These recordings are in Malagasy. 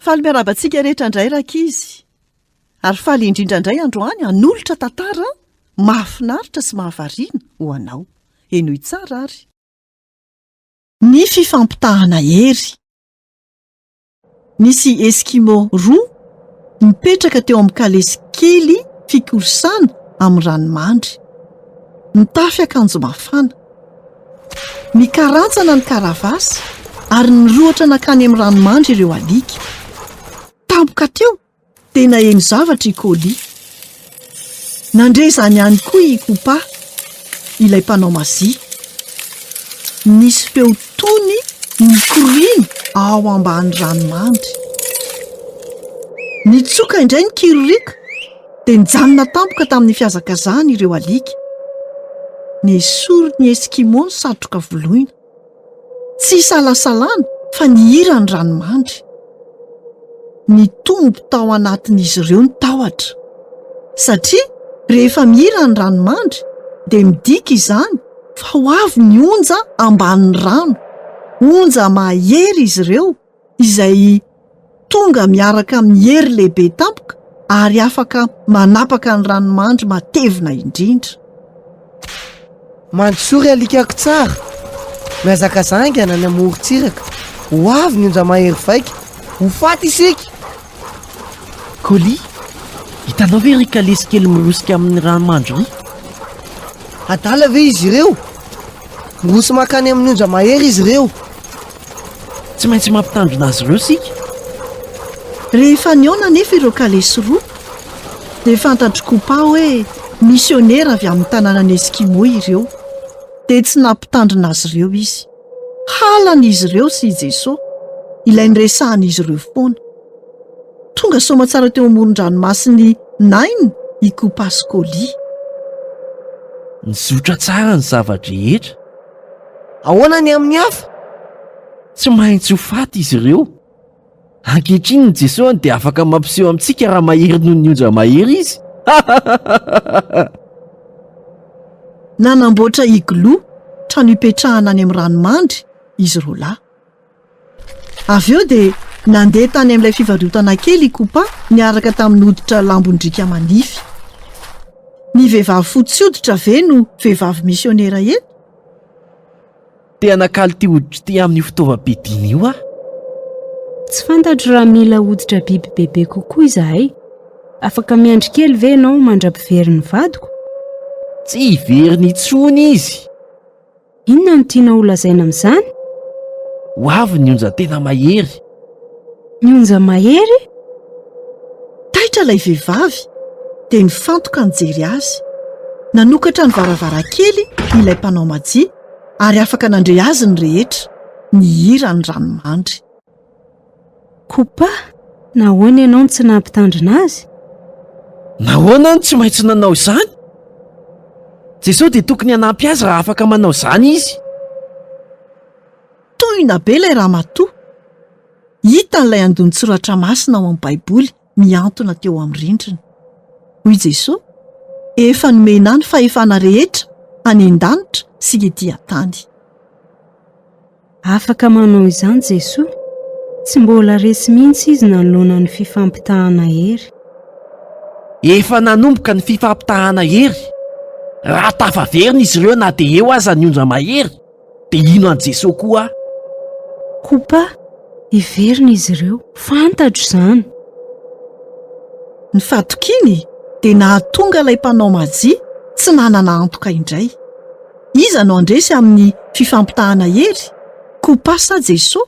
Faly miarahaba antsika rehetra indray rankizy. Ary faly indrindra indray androany hanolotra tantara mahafinaritra sy mahavariana ho anao. Henoy tsara ary. Ny fifampitahana hery. Nisy Eskimo roa nipetraka teo amin'ny kalesy kely fikorisana amin'ny ranomandry. Nitafy akanjo mafana. Nikarantsana ny karavasy ary nirohotra nankany amin'ny ranomandry ireo alika. Tampoka teo dia naheno zavatra i Koli. Nandre izany ihany koa i Kopa, ilay mpanao mazia. Nisy feo tony nikoriana ao ambany ranomandry. Nitsoka indray ny kiririaka dia nijanona tampoka tamin'ny fihazakazahany ireo alika. Nesorin'ny Eskimo ny satroka voloina. Tsy isalasalana fa nihira ny ranomandry. Nitombo tao anatin'izy ireo ny tahotra. Satria rehefa mihira ny ranomandry dia midika izany fa ho avy ny onja ambanin'ny rano, onja mahery izy ireo izay tonga miaraka amin'ny hery lehibe tampoka ary afaka manapaka ny ranomandry matevina indrindra. Mandrosoa ry alikako tsara! Mihazakazaha haingana any amoron-tsiraka! Ho avy ny onja mahery vaika! Ho faty isika! Colis, hitanao ve ry kalesy kely mirosika amin'ny ranomandry ry? Adala ve izy ireo? Miroso mankany amin'ny onja mahery izy ireo! Tsy maintsy mampitandrina azy ireo isika. Rehefa nihaona anefa ireo kalesy roa, dia fantatr'i Kopa hoe misionera avy amin'ny tanànan'i Eskimo ireo. Dia tsy nampitandrina azy ireo izy. Halan'izy ireo sy i Jesosy, ilay niresahan'izy ireo foana. Tonga soamatsara teo amoron-dranomasin'i Nain i Kopa sy Koli. Nizotra tsara ny zava-drehetra. Ahoana ny amin'ny hafa? Tsy maintsy ho faty izy ireo. Ankehitriny ny Jesoa dia afaka mampiseho amintsika raha mahery noho ny onja mahery izy. Nanamboatra igloo, trano ipetrahana any amin'ny ranomandry, izy roalahy. Avy eo dia nandeha tany amin'ilay fivarotana kely i Kopa niaraka tamin'ny hoditra lambondriaka manify. Ny vehivavy fotsy hoditra ve no vehivavy misionera eto? Te hanakalo ity hoditra ity amin'io fitaovam-piadiana io aho. Tsy fantatro raha mila hoditra biby bebe kokoa izahay. Afaka miandry kely ve ianao mandra-piverin'ny vadiko? Tsy hiverina intsony izy. Inona no tianao holazaina amin'izany? Ho avy ny onja tena mahery. Ny onja mahery? Taitra ilay vehivavy dia nifantoka nijery azy. Nanokatra ny varavarankely ilay mpanao majia ary afaka nandre azy ny rehetra, nihira ny ranomandry. Kopa, nahoana ianao no tsy nampitandrina azy? Nahoana aho no tsy maintsy nanao izany? Jesosy dia tokony hanampy azy raha afaka manao izany izy. Tohina be ilay ramatoa. Hitany ilay andinin-tsoratra masina ao amin'ny Baiboly mihantona teo amin'ny rindrina. Hoy Jesosy, Efa nomena ahy ny fahefana rehetra any an-danitra sy ety an-tany. Afaka manao izany Jesoa. Tsy mbola resy mihitsy izy nanoloana ny fifampitahana hery. Efa nanomboka ny fifampitahana hery. Raha tafaverina izy ireo na dia eo aza ny onja mahery, dia hino an'i Jesoa koa aho. Kopa, hiverina izy ireo. Fantatro izany. Ny fahatokiany dia nahatonga ilay mpanao majia tsy nanana antoka indray. Iza no handresy amin'ny fifampitahana hery, Kopa sa Jesoa?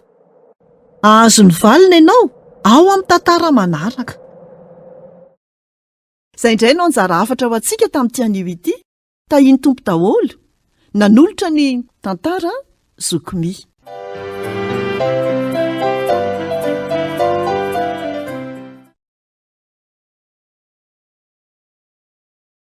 Hahazo ny valiny ianao ao amin'ny tantara manaraka. Izay indray no anjara hafatra ho antsika tamin'ity anio ity. Tahian'ny Tompo daholo. Nanolotra ny tantara Zoky Mi.